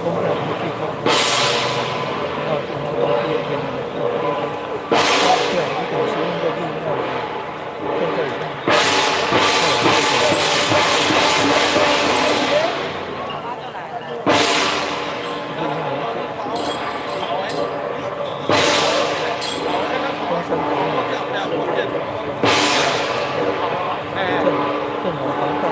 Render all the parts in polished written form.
講了記講，然後然後當地的天，當地的對啊，這東西應該利用到，現在已經。正正南方大。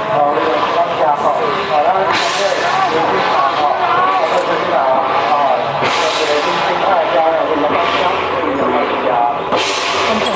好，感謝吼，啊，咱團隊劉俊華吼，啊，這是啦，啊，這個真精彩的表演，非常感謝，非常感謝。觀眾。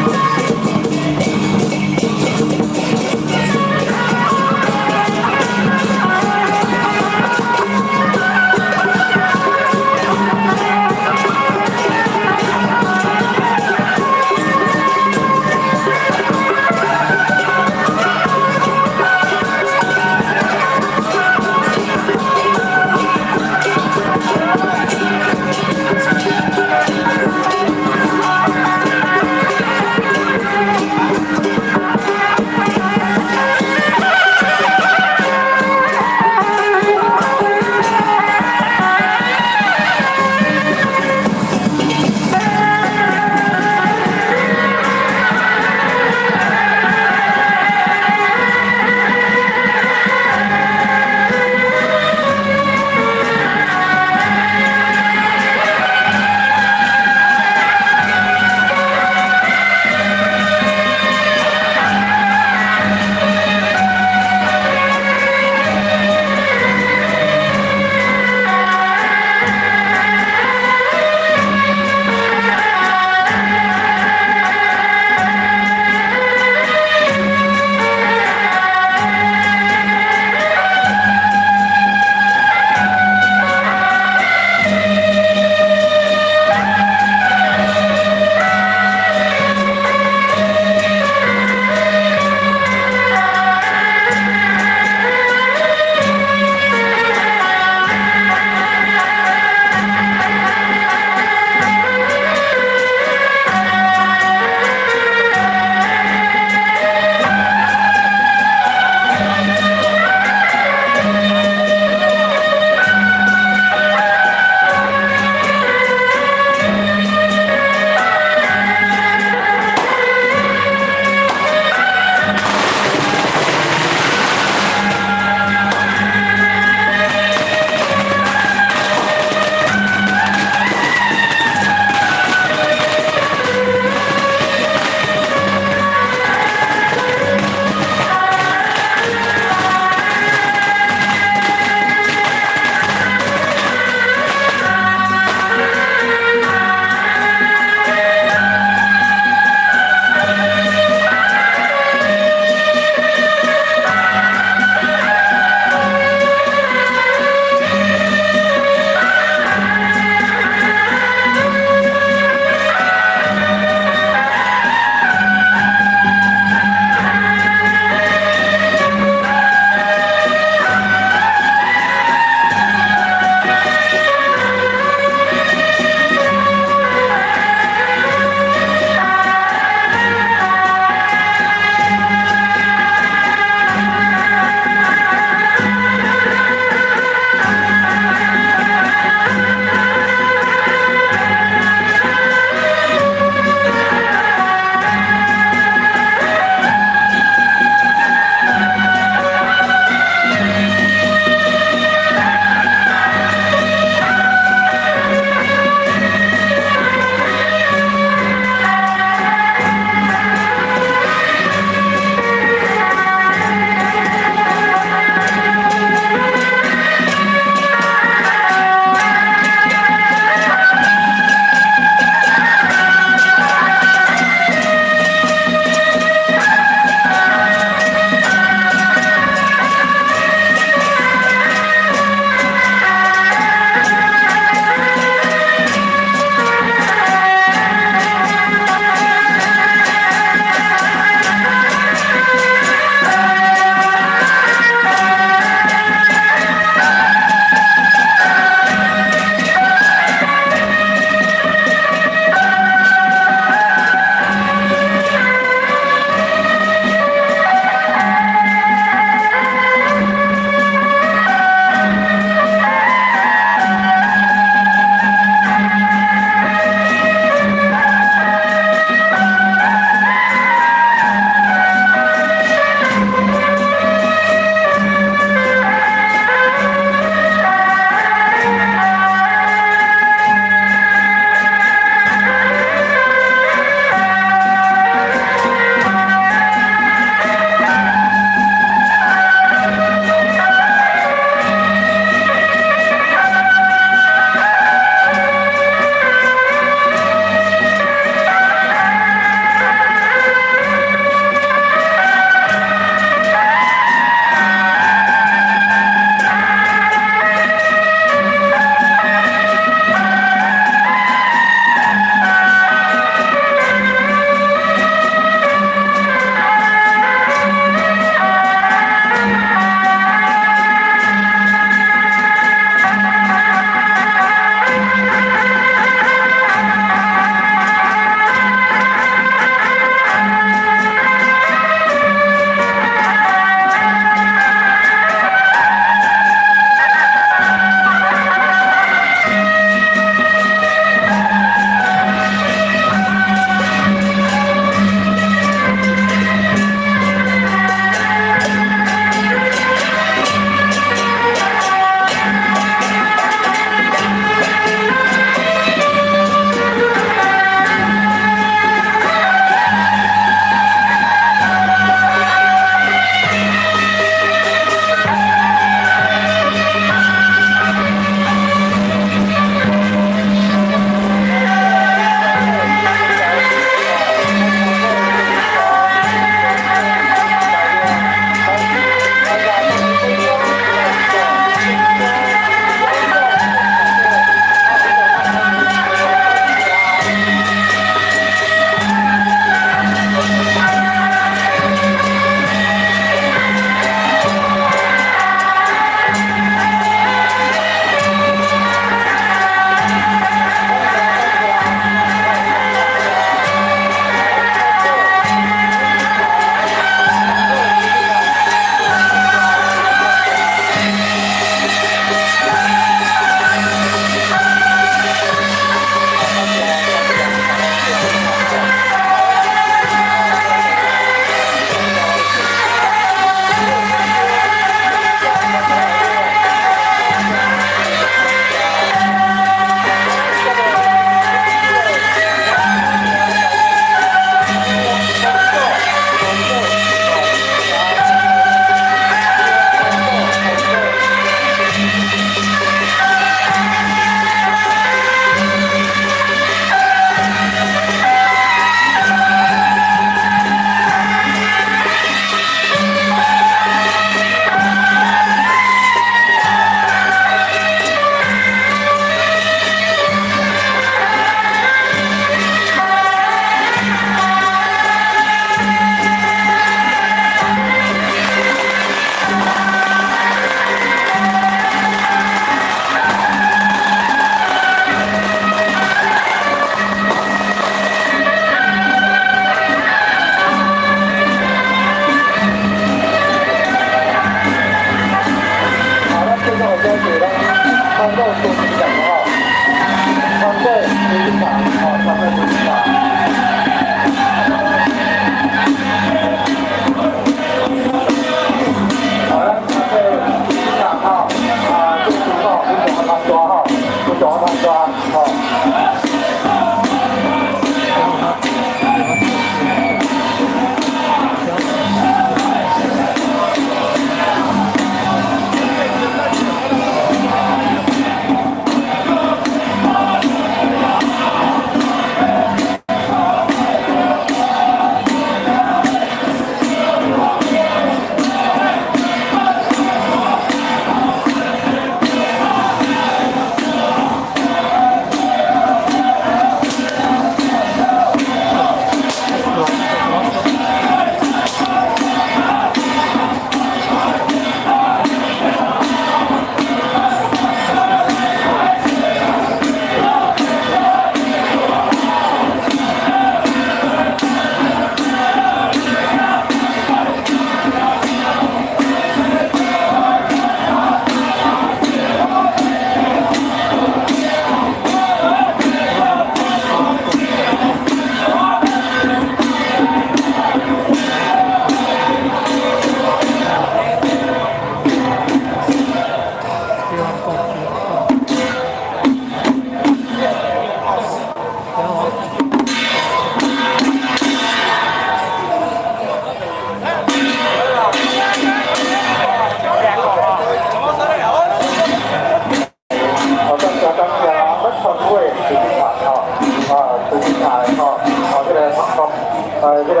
這個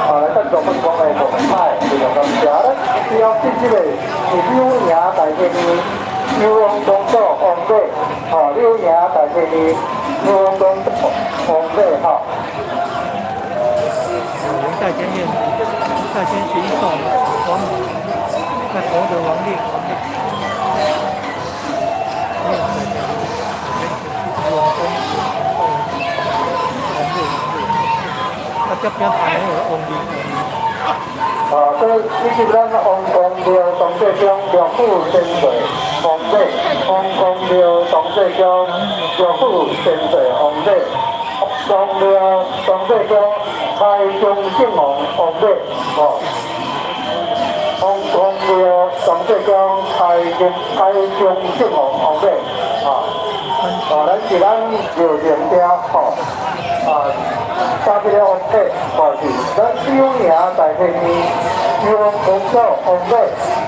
啊，來贊助本光的五彩，非常感謝。咱最後進這個是柳營大戲院，牛王公祖王馬，吼，柳營大戲院，牛王公祖王馬，吼。大仙院，大仙巡送王，那頭的王令王令，王公王王啊，這邊排那個王令王令。啊，所以以及咱王公廟當世中六府千歲王馬，王公廟當世中六府千歲王馬，王廟當世中開中聖王王馬，哦，王公廟當世中開中聖王王馬，啊，啊，咱是咱廟前埕吼，啊。加這個王馬，吼是咱柳營大戲院，牛王公祖王馬，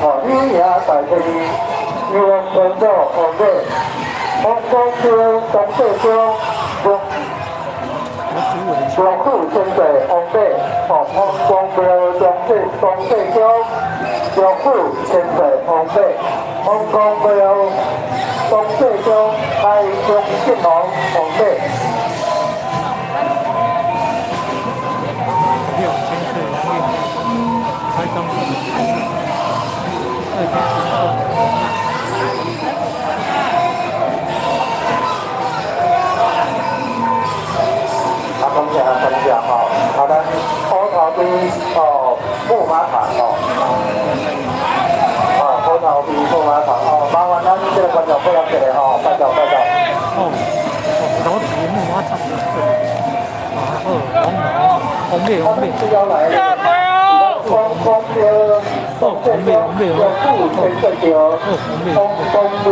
吼柳營大戲院，牛王公祖王馬，王公廟當世中，六府千歲王馬，吼王公廟當世中，六府千歲王馬，王公廟當世中開中聖王王馬。六千歲王令，開張二千巡送。啊，感謝感謝吼，啊，咱虎頭埤哦木馬場吼，啊，虎頭埤木馬場哦，麻煩咱這個觀眾配合一下吼，拜託拜託。哦，虎頭埤木馬場對，啊，好，王王馬王馬。王公廟當世中六府千歲廟，王公廟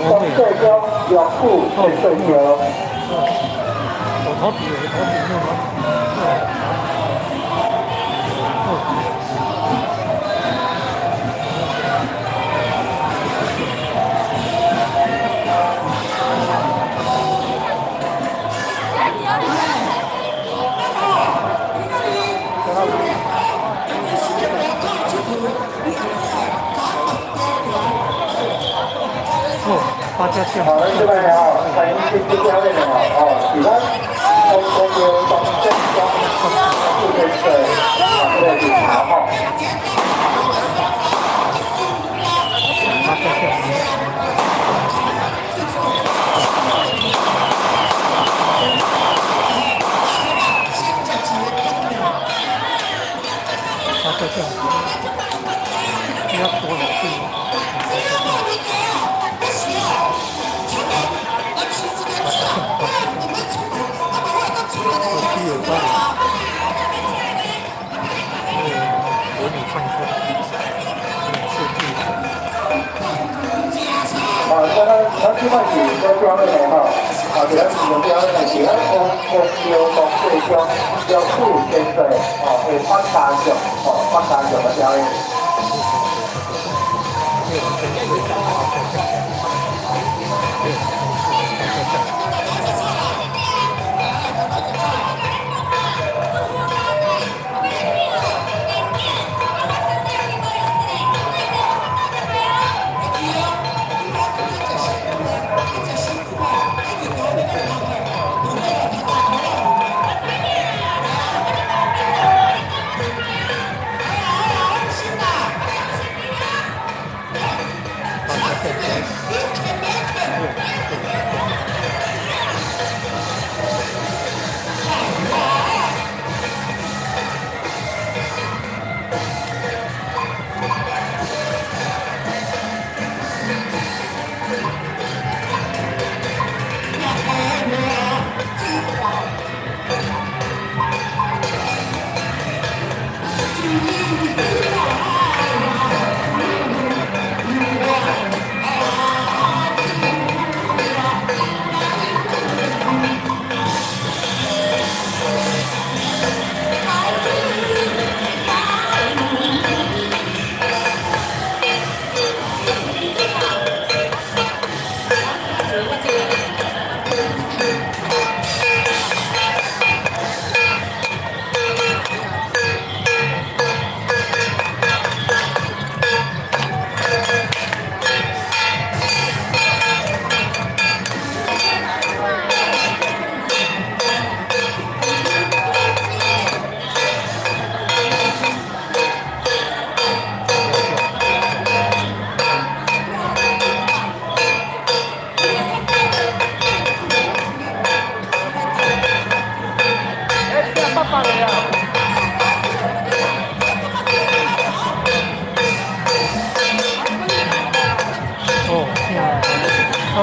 當世中六府千歲廟。虎頭埤，虎頭埤木馬場。哦，八家將。好，咱這邊吼，開始這表演吼，哦，是咱王公廟當世中六府千歲，啊，這個巡查吼。八家將。八家將，比較多的是八家將，我7有8，国语唱歌，设计。啊，咱這擺是咧表演的吼，啊，是咱是表演的是咱王公廟當世中六府千歲，哦，的八家將，哦，八家將的表演。六千歲，八家將，六千歲，八家將。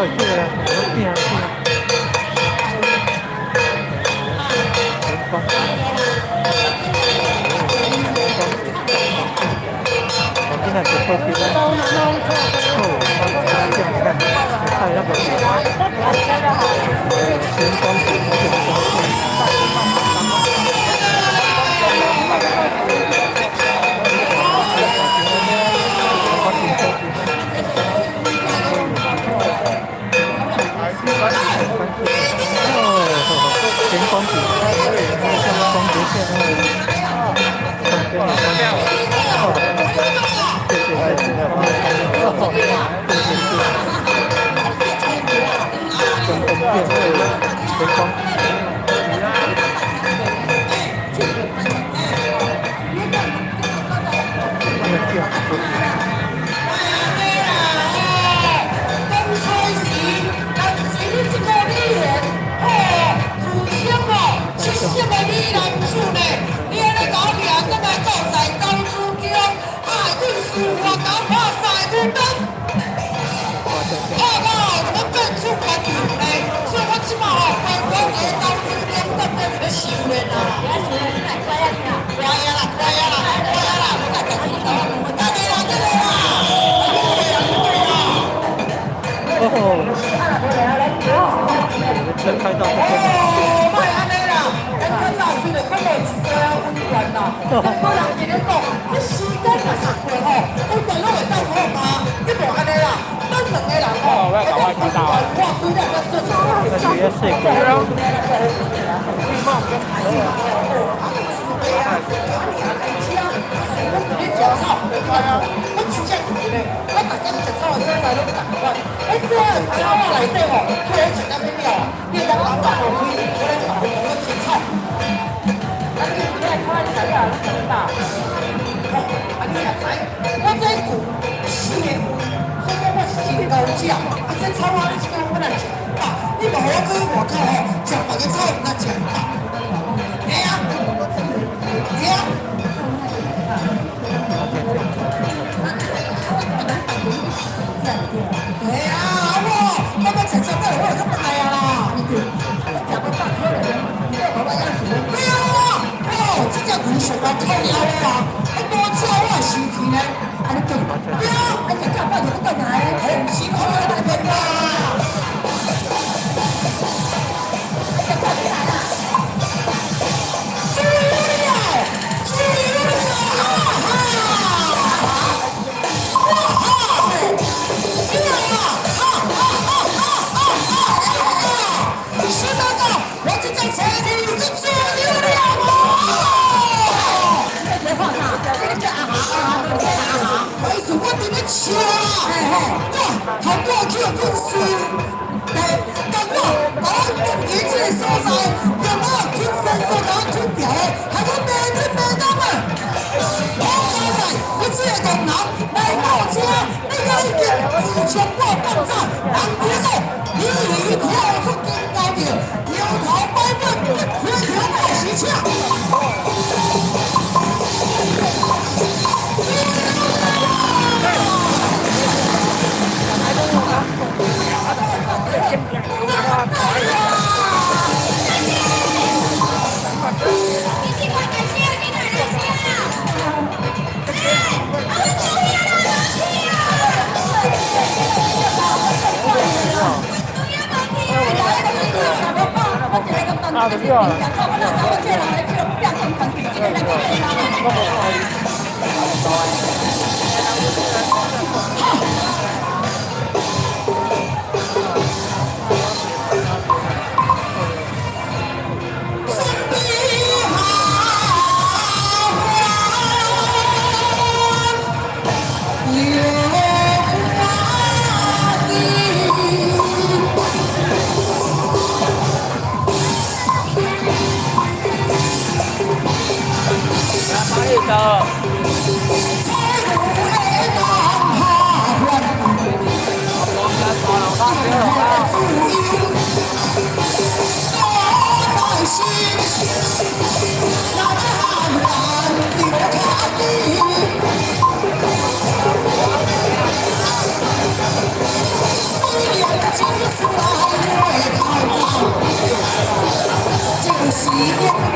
會記得，我變變。我現在不會記得。哦，這樣你看，我看那個玄光餅，玄光餅。哦，玄光餅，那個像光碟片那個，跟有關係。哦，對對對，哦，對對對，玄光片，玄光。哦，車開到這邊。哦，莫按呢啦，咱較早雖然講無一寡溫泉啦，但無人佇咧講，這時間若是過吼，溫泉攏會當好嗎？你無按呢啦，咱兩個人吼，會當溫泉看幾日才做一個。那直接睡過。我真正贵咧，我逐工食草的所在攏仝款。哎，这草仔内底吼，去咧食到欲了，你会当老板无开，我咧别人讲我食草。啊，你你来看你知影你食饱？哦，啊你也知，我这牛四个胃，所以讲我是真够食。啊，这草仔你一工我来食饱，你无我去外口吼，食别个草毋通食饱。嘿啊，嘿啊。嘿啊，我我欲食食到我就较大啊啦。对啊，哦，这只牛上悬靠腰的啊，啊多食我会生气呢。啊你对，对啊，啊食食饱就阁转来，嘿，毋是我来骗啦。注意了，注意了，哈哈，哇哈，对啊，哈哈哈哈哈哈！施大哥，我这只车你去做牛了无？我意思我伫咧笑啦，哇，头拄去予阮随，来，甲我，把我放伫这个所在，让我吞伸缩甲我吞掉的，还阁骂你骂到们。好佳哉，我这个戆人来到这，你敢已经自将我放走，人伫咧讲，你已跳出金高殿，摇头摆尾，回头报时车。啊，對啊。彩其中